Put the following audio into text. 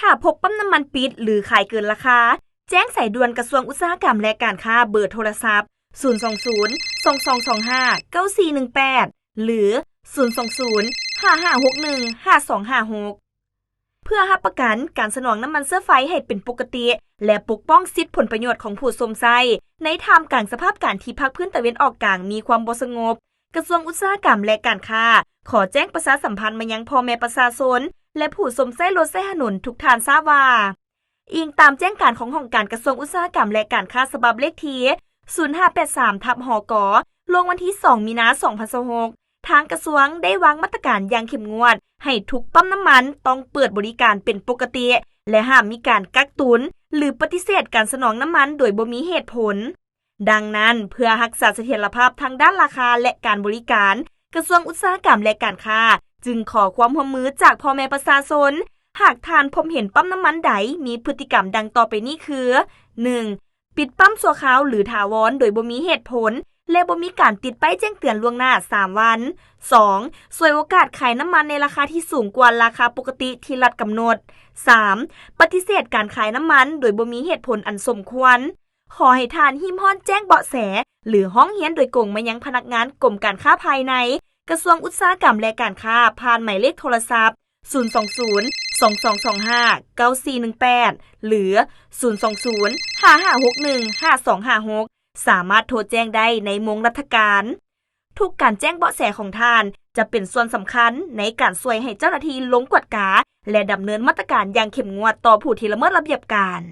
ຖ້າພົບປ້ຳນ້ຳມັນປິດ ຫຼື ຂາຍເກີນລາຄາ, ແຈ້ງສາຍດ່ວນກະຊວງອຸດສາຫະກຳ ແລະ ການຄ້າ ເບີໂທລະສັບ ສູນສອງສູນ ສອງສອງສອງຫ້າ ເກົ້າສີ່ໜຶ່ງແປດ ຫຼື ສູນສອງສູນ ຫ້າຫ້າຫົກໜຶ່ງ ຫ້າສອງຫ້າຫົກ. ເພື່ອຮັບປະກັນການສະໜອງນ້ຳມັນເຊື້ອໄຟໃຫ້ເປັນປົກກະຕິ ແລະ ປົກປ້ອງສິດຜົນປະໂຫຍດຂອງຜູ້ຊົມໃຊ້ ໃນທ່າມກາງສະພາບການທີ່ພາກພື້ນຕາເວັນອອກກາງມີຄວາມບໍ່ສະຫງົບ, ກະຊວງອຸດສາຫະກຳ ແລະ ການຄ້າ ຂໍແຈ້ງປະຊາສຳພັນມາຍັງພໍ່ແມ່ປະຊາຊົນ ແລະ ຜູ້ຊົມໃຊ້ລົດໃຊ້ຖະໜົນທຸກທ່ານຊາບວ່າ, ອີງຕາມແຈ້ງການຂອງຫ້ອງການກະຊວງອຸດສາຫະກຳ ແລະ ການຄ້າ ສະບັບເລກທີ ສູນຫ້າແປດສາມ ທັບ ຫກ ລົງວັນທີສອງ ມີນາ ສອງພັນຊາວຫົກ, ທາງກະຊວງໄດ້ວາງມາດຕະການຢ່າງເຂັ້ມງວດ ໃຫ້ທຸກປ້ຳນ້ຳມັນຕ້ອງເປີດບໍລິການເປັນປົກກະຕິ ແລະ ຫ້າມມີການກັກຕຸນ ຫຼື ປະຕິເສດການສະໜອງນ້ຳມັນໂດຍບໍ່ມີເຫດຜົນ. ດັ່ງນັ້ນ, ເພື່ອຮັກສາສະຖຽນລະພາບທາງດ້ານລາຄາ ແລະ ການບໍລິການ, ກະຊວງອຸດສາຫະກຳ ແລະ ການຄ້າ ຈຶ່ງຂໍຄວາມຮ່ວມມືຈາກພໍ່ແມ່ປະຊາຊົນ, ຫາກທ່ານພົບເຫັນປ້ຳນ້ຳມັນໃດມີພຶດຕິກຳດັ່ງຕໍ່ໄປນີ້ຄື: ໜຶ່ງ ປິດປ້ຳຊົ່ວຄາວ ຫຼື ຖາວອນ ໂດຍບໍ່ມີເຫດຜົນ ແລະ ບໍ່ມີການຕິດປ້າຍແຈ້ງເຕືອນລ່ວງໜ້າສາມວັນ. ສອງ ສວຍໂອກາດຂາຍນ້ຳມັນໃນລາຄາທີ່ສູງກວ່າລາຄາປົກກະຕິທີ່ລັດກຳນົດ. ສາມ ປະຕິເສດການຂາຍນ້ຳມັນໂດຍບໍ່ມີເຫດຜົນອັນສົມຄວນ. ຂໍໃຫ້ທ່ານຮີບຮ້ອນແຈ້ງເບາະແສ ຫຼື ຮ້ອງຮຽນໂດຍກົງມາຍັງພະນັກງານກົມການຄ້າພາຍໃນ, ກະຊວງອຸດສາຫະກຳ ແລະ ການຄ້າ ຜ່ານໝາຍເລກໂທລະສັບ ສູນສອງສູນ ສອງສອງສອງຫ້າ ເກົ້າສີ່ໜຶ່ງແປດ ຫຼື ສູນສອງສູນ ຫ້າຫ້າຫົກໜຶ່ງ ຫ້າສອງຫ້າຫົກ, ສາມາດໂທແຈ້ງໄດ້ໃນໂມງລັດຖະການ. ທຸກການແຈ້ງເບາະແສຂອງທ່ານ ຈະເປັນສ່ວນສຳຄັນໃນການຊ່ວຍໃຫ້ເຈົ້າໜ້າທີ່ລົງກວດກາ ແລະ ດຳເນີນມາດຕະການຢ່າງເຂັ້ມງວດຕໍ່ຜູ້ທີ່ລະເມີດລະບຽບການ.